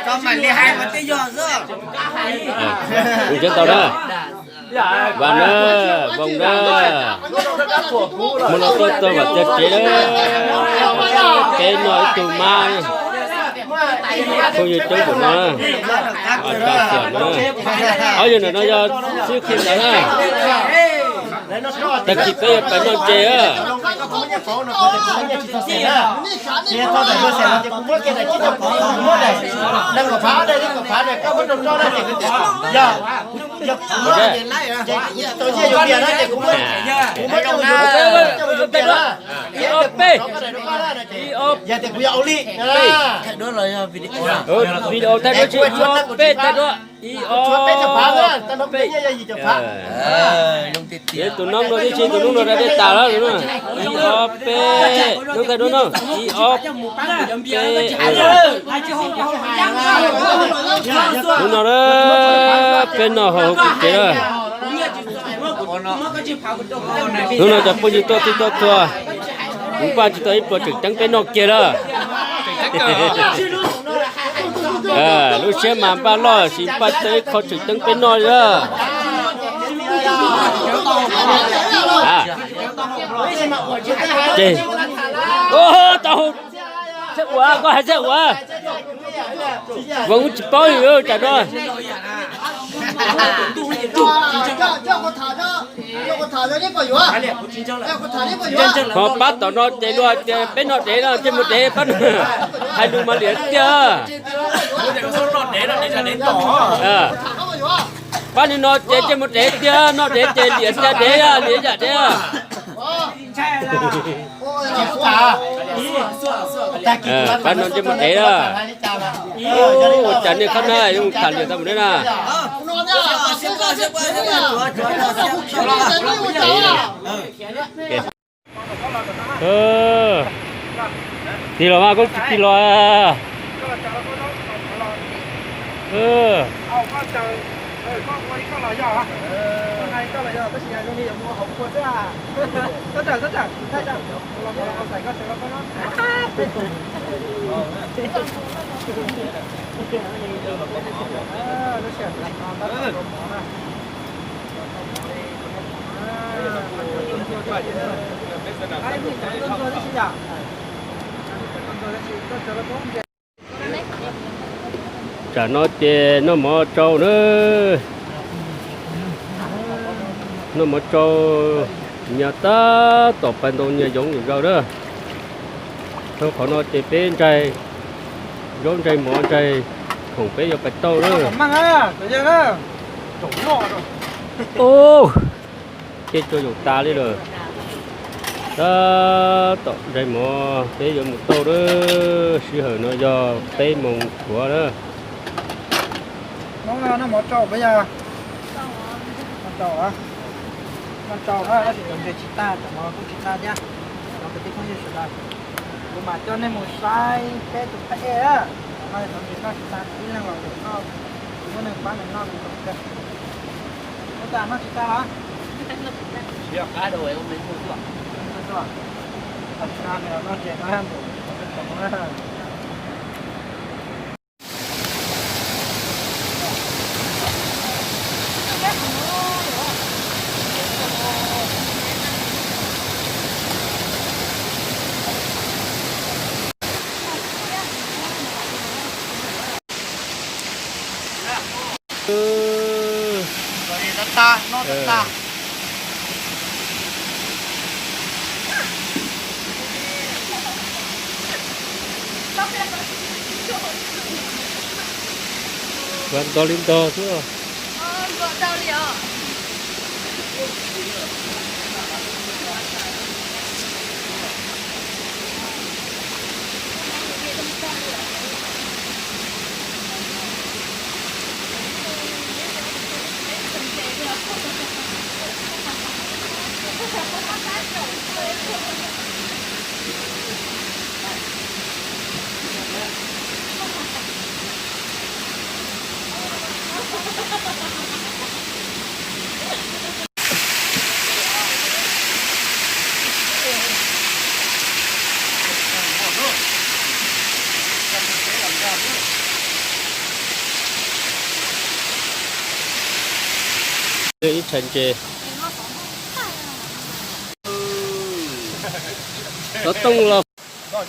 Tau mam li hais mas twb yog xwb. Kuv ntseeg tau na. Vam na, Voos na. Muaj no tuaj txog vam tiag tsev na. Peb noj ib tug mab. Phooj ywg coob npaum no. Ob yawg ntawm no yog xib khi ntawd na. Tag kis peb yuav pais noj ntses a. Ib ob peb. Video thaij duab tsis, ib ob peb thaij duab. Ib ob peb. Tus noob no tib si, tus noob no da dej tas lawm. Ib ob peb, noob thaij duab no. Ib ob peb. Hnub no peb noj hauv kuv tsev lawm. Hnub no cov phooj ywg tuaj tib tuaj tuag, kuv npaj tsis tau ib pluag tseem ceeb peb noj kiag lawm. Lub siab mas npaj loj sis npaj tau ib qho tseem ceeb peb noj li lawm. Ces, tau, saib ua, koj hais saib ua. Voos tsis paub li tsam no. Ho pab tom no ces luag tias peb noj dev no ces mus dev pab, hais lus mas liam tiag. Pab nws no ces ces mus dev tiag, noj dev ces liam tiag dev, liam yam dev. Pab no ces mus dev lawm. Ua cas nej qhab na yuav mus tham lwm tau mus ne na. Tig los mas, koj tsis tig los. Tsam no ces noj mov tsau na. Noj mov tsau, nyias tab tom pais ntaus nyias yoov zaws na. Rau qhov no ces peb ntsaig zaub ntsaig mov ntsaig khoom peb yuav pais tauj na. Ces tsuas yaum tas li lawm. Tab tom ntsaig mov peb yuav mus tauj na. Sij hawm no yog peb moos tshuav na. Noj mov tsau peb yog. Noj tsau, noj tsau na, tab sis cov ntses tsis tag, cov mov kuj tsis tag thiab. Cov kwv tij phooj ywg sawv daws, kuv mam coj nej mus saib peb tus phab ej na. Cov no cov ntses noj tsis tag, ib leeg los yuav noj, kuv muab neeg pab nws noj li los kawg. Ua cas noj tsis tag los? Noj ntses no npaum no. Ntog li ntog xwb. Ib tshais ntses. Xov tooj los. Qhov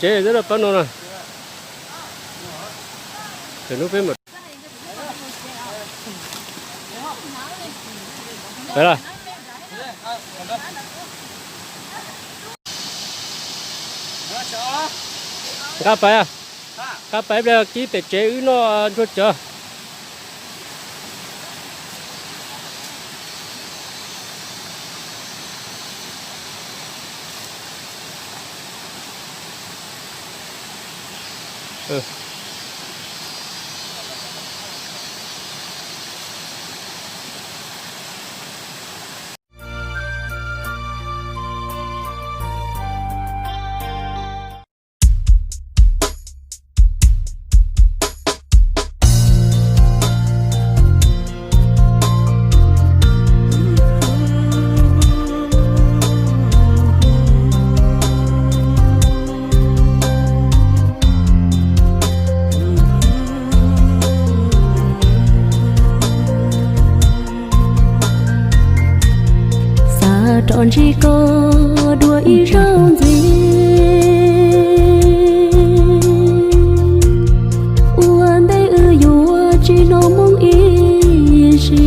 tsev xwb pab no na. Lwm hnub peb mam. Nqa pais, nqa pais ib pliag kib pem tsev wb noj ntsuag cov. Xav rov ntsib koj dua ib zaug ntxiv, ua ntej wb yuav tsis hnov moo ib sim.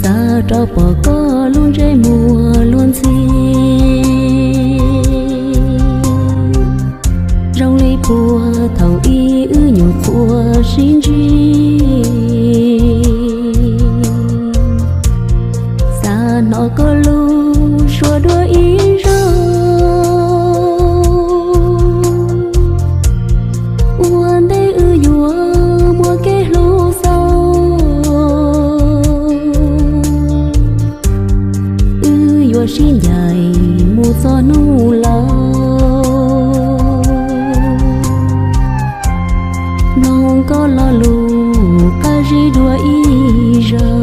Xav rov pom koj lub ntsej muag luag ntxhi, zoo li puag thaum ub wb nyuam qhuav sib ntsib. Xav hnov koj lub suab dua ib zaug, ua ntej wb yuav muaj kev hlub xaus. Wb yuav sib ncaim mus txog hnub laus, mloog koj lo lus qab zib dua ib zaug.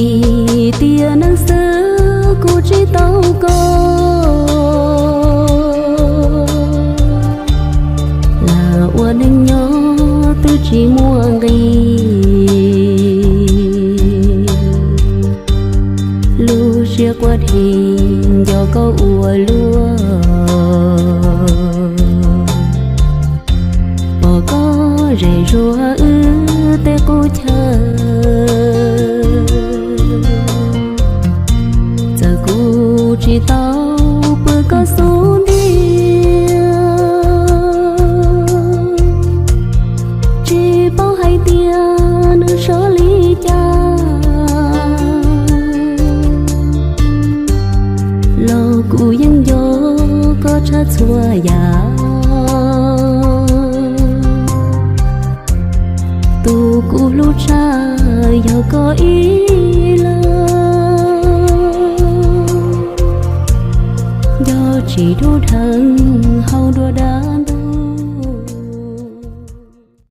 Ib tiam neej xwb kuv tsis tau koj, lam ua neej nyob twb tsis muaj nqis. Lub siab quaj dhi nco koj ua luaj, pom koj zem zuag wb tej qub chaw. Txawm kuv tsis tau pw koj xub ntiag, tsis paub hais tias nws sov li cas, los kuv yeej nco koj tshaj txhua yam. Tus kuv hlub tshaj yog koj ib leeg, nco tsis dub dheev hau dua dab.